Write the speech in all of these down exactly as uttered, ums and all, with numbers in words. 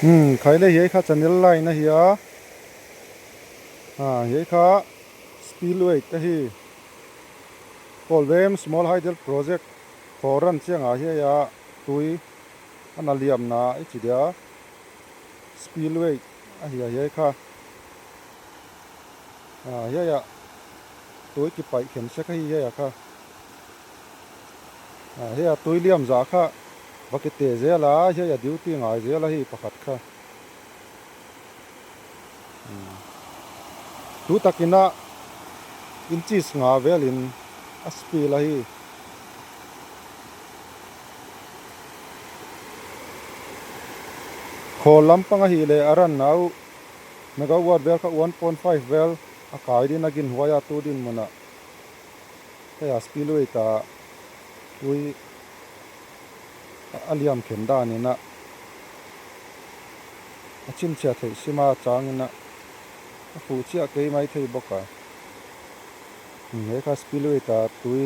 Hmm, khai le hiai kha channel line ahi a. Ah, hiai kha spillway ahi. Kolbem Small Hydel Project khawl ran chiang a hiai a tui ana liamna i chi dia. Spillway ahi a hiai kha. Ah, hiai a tui kipaih khen sek ahi hiai a kha. Ah, hiai a tui liam zah kha va kite zel a, hiai a duty ngai zel ahi pakhat kha. Hmm. Tu takin a inches nga vel in a spill ahi. Khawl lam pang ahi le a ran nau megawatt vel kha one point five vel a kai din a gin huai a tu dinmun a. Hiai a spillway ta tui a liam khen dan in a, a chim chiah theih sim a chang in a, a phu chiah kei mai thei bawk a. Hmm, hiai kha spillway ta tui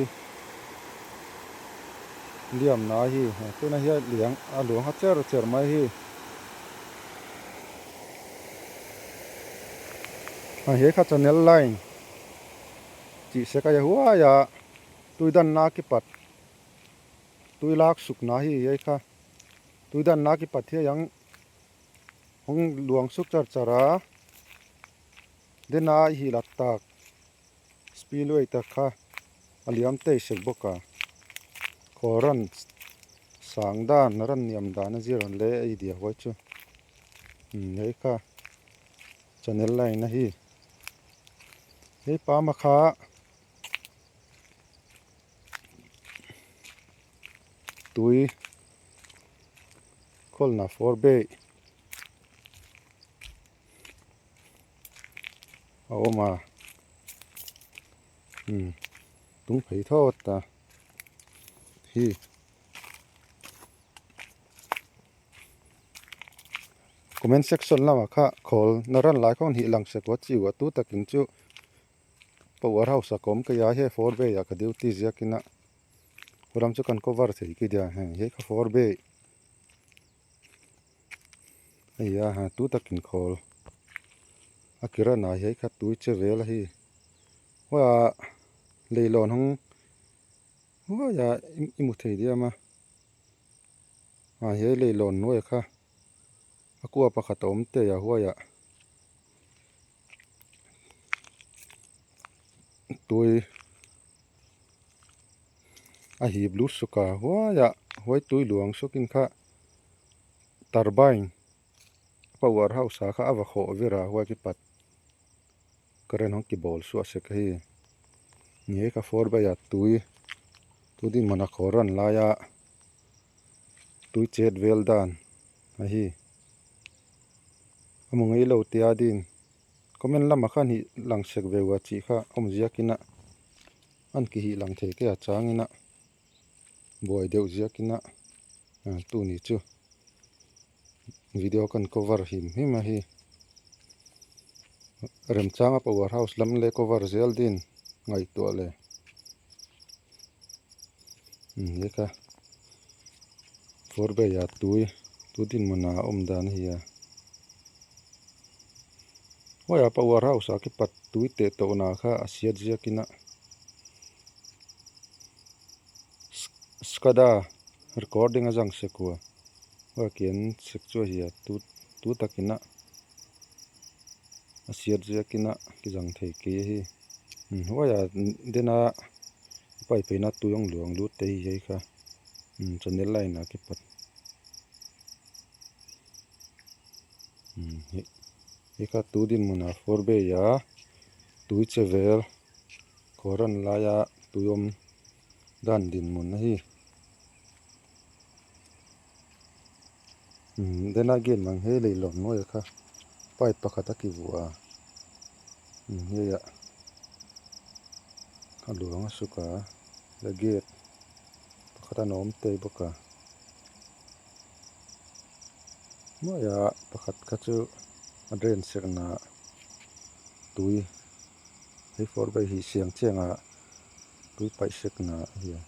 liamna hi. Tuna hiai liang a luang a cher cher mai hi. Ah, hiai kha channel line chih sek ahi a, huai a tui danna kipat, tui lak sukna hi hiai kha. Tui danna kipat hiai a hong luang suk char char a, dena i hih lak tak spillway ta kha a liam tei sek bawk a. Khawl ran sang dan, ran niam dan a zir le ei dia huai chu. Hmm, hiai kha channel line ahi. Hiai pam a kha tui kholna forebay a om a. Hmm. Tung phei thawt ta. Hi. Comment section lam a kha khawl na ran lai khong hih lang sek ua chi ua tu takin chu power house a ka om kei a, hiai forebay a ka duty ziak in a. Hulam chu kan cover thei kei dia, hiai kha forebay. Ahi a, tu takin khawl a kiran a, hiai kha tui che vel ahi. Huai a leilawn hong, huai a i, i mu thei diam a. A, hiai leilawn nuai kha a kua pakhat a om tei a, huai a tui a hip lut suk a, huai a, huai tui luang suk in kha turbine power house a kha a va khoh vir a, huai kipat current hong kibawl suah sek ahi. Hiai kha forebay a tui, tu dinmun a khawl ran lai a tui chet vel dan ahi. A mu ngei lou te a din comment lam a khan hih lang sek ve ua chih kha om ziak in a, an ki hih lang thei kei a chang in a, buai deuh ziak in a, a, tuni chu video kan cover himhim ahi. Remchang a power house lam le cover zel din ngaihtuah le. Hmm, hiai kha forebay a tui, tu dinmun a om dan ahi a. Huai a power house a kipat tui teh touhna kha a siat ziak in a. Sk-, SCADA recording a zang sek ua. Huai a ki en sek chu ahi a, tu, tu takin a a siat ziak in a kizang thei kei ahi. Hmm, huai a dena pipe in a tui hong luang lut te hi hiai kha. Hmm, channel line a kipat. Hmm, hi, hiai kha tu dinmun a forebay a tui che vel, khawl ran lai a tui om dan dinmun ahi. Hmm, dena gen mang hiai leilawn nuai a kha pipe pakhat a kivua. Hmm, hiai a a luang a suk a, hiai gate pakhat a na om tei bawk a. Huai a pakhat kha chu a drain sekna tui, hiai forebay hih siang chiang a tui paih sekna ahi a.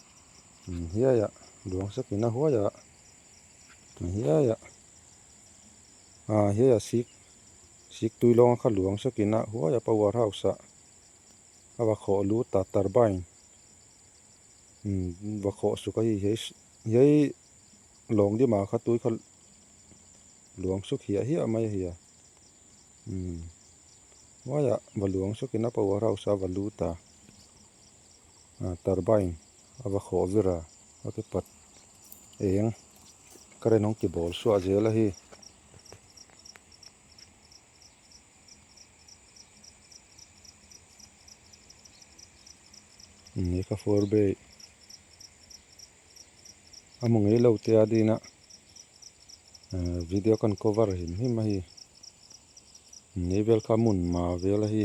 Hmm, hiai a luang sek in a, huai a, hiai a Ah, hiai a sik, sik tui long a kha luang suk in a, huai a power house a, a va khoh lut a turbine. Hmm, va khoh suk ahi, hiai, hiai long dim a kha tui kha luang suk hiahhiah mai ahi a. Hmm. Huai a va luang suk in a power house a va lut a. Ah, turbine a va khoh vir a, a kipat eng. Current hong kibawl suah zel ahi. Hiai kha forebay. A mu ngeiloute a ding in a, eh, video kan cover himhim ahi. Hiai vel kha mun ma vel ahi.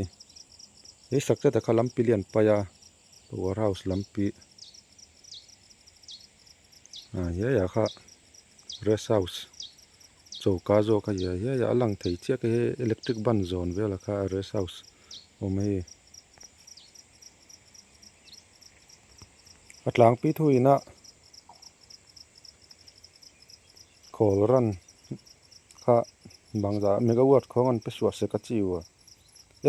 Hiai sak chet a kha lampi lian pai a, power house lampi. Ah, hiai a kha rest house. Choka zaw kha hiai, hiai a lang thei chiah kei, electric ban zawn vel a kha rest house om ahi. A tlangpi thu in a, Kawlran kha bangzah megawatt khawng a pe suah sek a chi ua.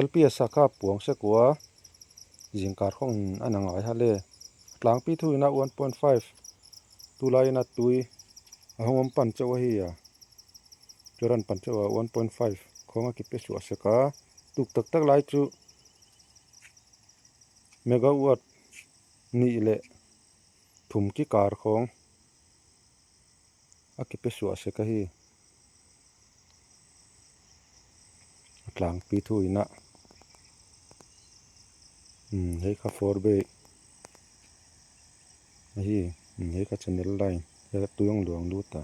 L P S a kha puang sek ua, zingkal khawng in a na ngai hale. Tlangpi thu in a one point five, tulai in a tui a hong om pan chauh ahi a. Current pan chauh a one point five khawng a kipe suah sek a. Tuk taktak lai chu megawatt nih leh thum kikal khawng a kipe suah sek ahi. A tlangpi thu in a. Hmm, hiai kha forebay ahi. Hmm, hiai kha channel line. Hiai kha tui hong luang lut a.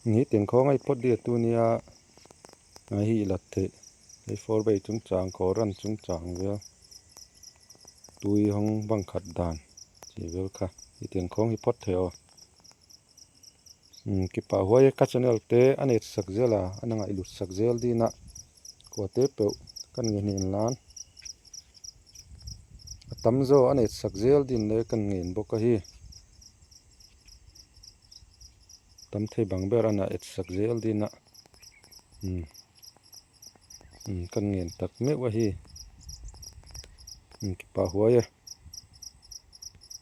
Hiai teng khawng a i phot dia tuni a, a hih lat theih. Hiai forebay chungchang, Kawlran chungchang vel. Tui hong bang khat dan. Chi vel kha. Hiai teng khawng i phot theih aw. Hmm, kipahhuai e, ka channel te a na etsak zel a, a na ngaihlut sak zel ding in a. Kuate peuh kan ngen hen lan. A tamzaw a na etsak zel ding leh kan ngen bawk ahi. Tam thei bang ber a na etsak zel ding in a. Hmm. Hmm, kan ngen tak meuh ahi. Hmm, kipahhuai e.